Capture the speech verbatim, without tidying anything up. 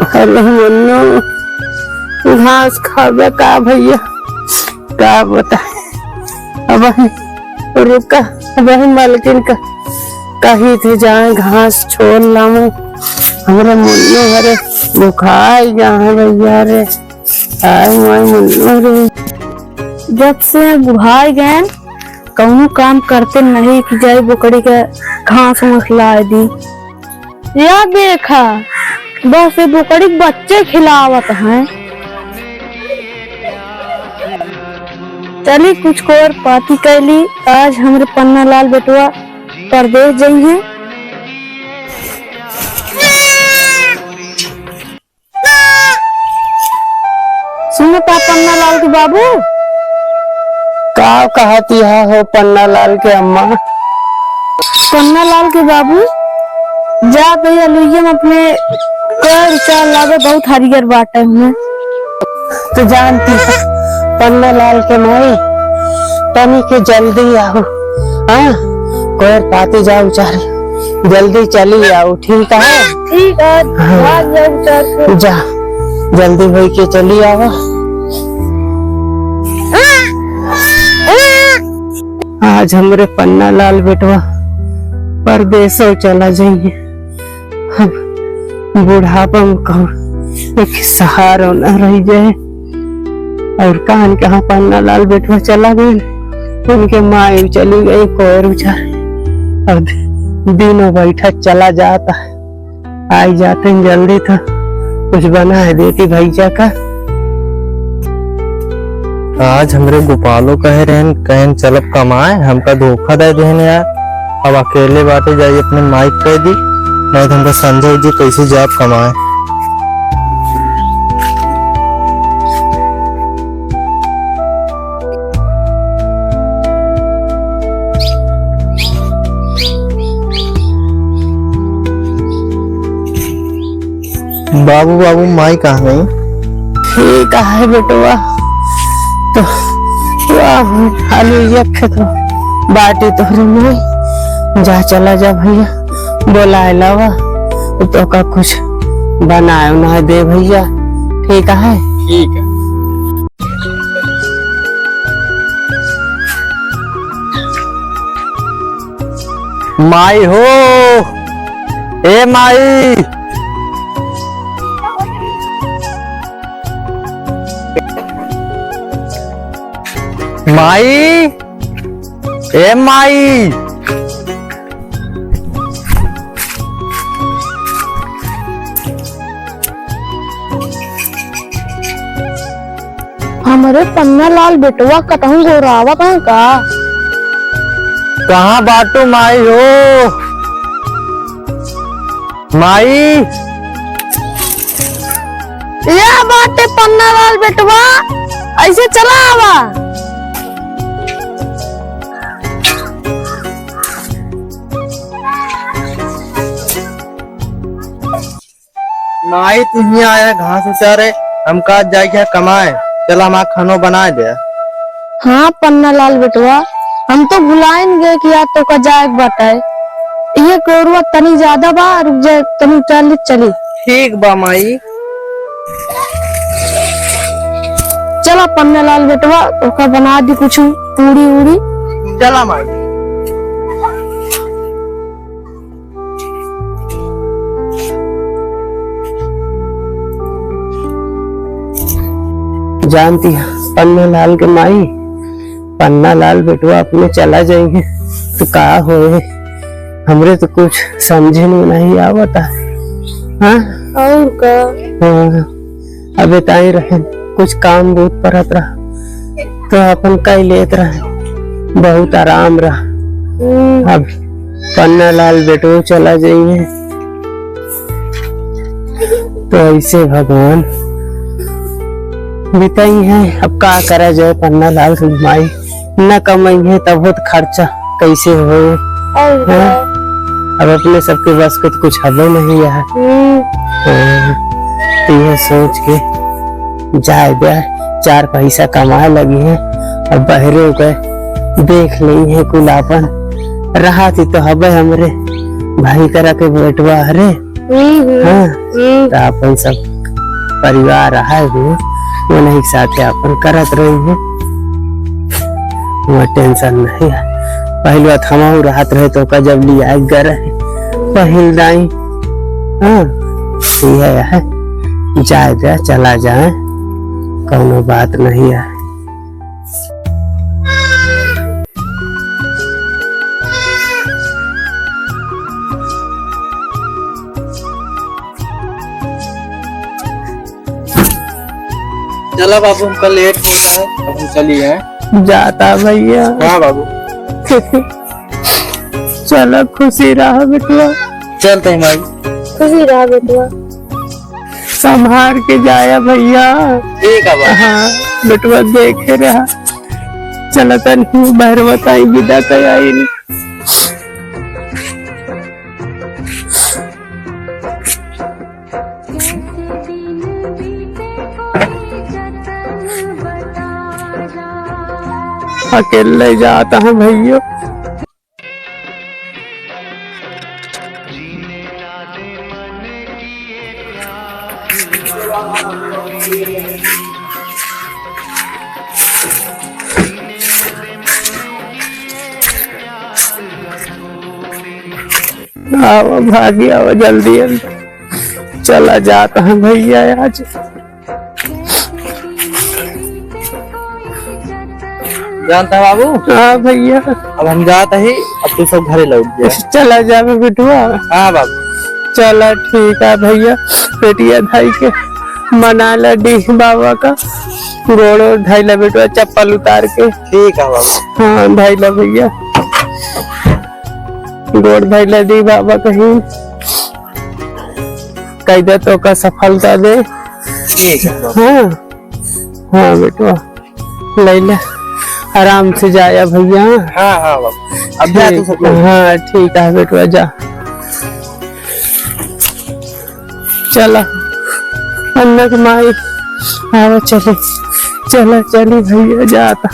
अरे मुन्नू, घास खाबे का भइया, का बताए। अब रुका, अब मलकिन का कही थे जाए घास छोल लावे। हमरे मुन्नू हरे भुखाई गा है भइया रे। आय माय मुन्नू रे। जब से बुढ़ाई गए, कौनो काम करते नहीं कि जाई बोकड़ी के घास वास लाए दी। या देखा, बस ये बोकड़ी के बच्चे खिलावत हैं। चली कुछ कोर पाती कैली, आज हमरे पन्ना लाल बेटवा परदेस जइहें। सुनो ता पन्ना लाल के बाबू। का कहत यह हो पन्ना लाल के अम्मा? पन्ना लाल के बाबू, जा भैया लुइया में अपने कर चार लागे, बहुत हरियर बाटे हमें। तो जानती है पन्ना लाल के माई, तनी के जल्दी आओ। हाँ, कोर पाती जाओ चार, जल्दी चली आओ, ठीक है? ठीक है, हाँ। भाग जाओ चार को। जा, जल्दी होई के चली आवा। आज हमरे पन्ना लाल बेटवा परदेसो चला जाइए। अब बुढ़ापा में कहूँ एक सहारा न रह जाए। और कान कहाँ पन्ना लाल बेटवा चला गए, उनके माई चली गई कोर उचार। अब दिनों बैठा चला जाता है, आई जाते हैं जल्दी तो कुछ बनाए देती भैया का। आज हमरे गोपालो कहे रहन, कहन चलब कमाए, हमका धोखा दे देहन यार। अब अकेले बाटे, जाई अपने माई के कह दी, नहीं तो हमका संजय जी कैसे जाब कमाए। बाबू, बाबू, माई कहाँ गई? ठीक है बेटवा, तो, तो आलू यख तो बाटी तोहरे माई, जा चला जा भैया, बोलाए लावा, तो का कुछ बनाए उनाए दे भैया, ठीक है? ठीक है। माई हो, ए माई, माई, ए माई। हमरे पन्ना लाल बेटवा कतहूँ गोरावत हैं का? कहाँ बाटू माई हो? माई। या बाटे पन्ना लाल बेटवा, ऐसे चला आवा। माई, तू हियाँ आया घास उचारे, हमका जाए के कमाए, चला हमार खानो बनाए दे। हाँ पन्ना लाल बेटवा, हम तो भुलाइन गए कि आज तोका जाए के बाटे। ये कोरवा तनी ज्यादा बा, रुक जाए, तनी उचार ले चली। ठीक बा माई। चला पन्ना लाल बेटवा, तोका बना दी कुछ पूड़ी उड़ी। चला माई। जानती है पन्ना लाल के माई, पन्ना लाल बेटवा अपने चला जाइहैं तो का होए, हमरे तो कुछ समझे में नहीं आवता। हाँ? और का? हाँ। अबे ताई रहे, कुछ काम बहुत परत रहा, तो अपन कई लेत रहे, बहुत आराम रहा। हम्म। अब पन्ना लाल बेटो चला जाइए, तो ऐसे भगवान बिताई है। अब का करा जाए, पन्ना लाल के माई न कमाई है, तब बहुत खर्चा कैसे होए? और हैं? का? अब अपने सबके बस के तो कुछ हबे नहीं है। हम्म। हाँ, तो यह सोच के जाए दे, चार पैसा कमाए लगी है, अब बहरे के देख लेई है कुल आपन। रहा थी तो हबे हमरे भाई करा के बेटवा हरे। हम्म, हम्म। हाँ, हम्म। तो अपन सब परिवार है वो, वो नहीं साथे अपन करत रही है, वो tension नहीं है। पहले बात हमहू रहत रहे तो का जब लिया गर है पहिल दाई, हाँ, ये है, जाए दे, चला जाए, कौनो बात नहीं है। चला बाबू, हमका late होता है, अब हम चली हैं। जाता भैया। हाँ बाबू। चला, खुशी रहा बेटवा। चलते हैं माई। खुशी रहा बेटवा। संभार के जाया भैया। ठीक है बाबू। हाँ, बेटवा देखे रहा। चला तनी बहरवा ताई विदा कयाइन। अकेले जाता हूँ भैया। आवा भागी, आवा जल्दी, जल्दी। चला जात हैं भैया आज। जानता है बाबू? हाँ भैया। अब हम जात ही, अब तू सब घरे लौट जा। चला जाबे बेटवा। हाँ बाबू। चला ठीक है भैया, पेटिया धाई के मना ला डीह बाबा का, गोड़ धइला बेटवा चप्पल उतार के। ठीक है बाबू। हाँ धइला भैया। गोड़ धइला दी बाबा कहीं, कैदा तो का सफलता दे। ठीक है बाबा। हाँ, हाँ बेटवा, लैला, आराम से जाया भैया। हाँ, हाँ बाबा, अब जा तू ठीक, सब लोग। हाँ, ठीक है बेटवा, जा। चला, अन्ना के माई, आवा चले, चला, चली भैया, जाता।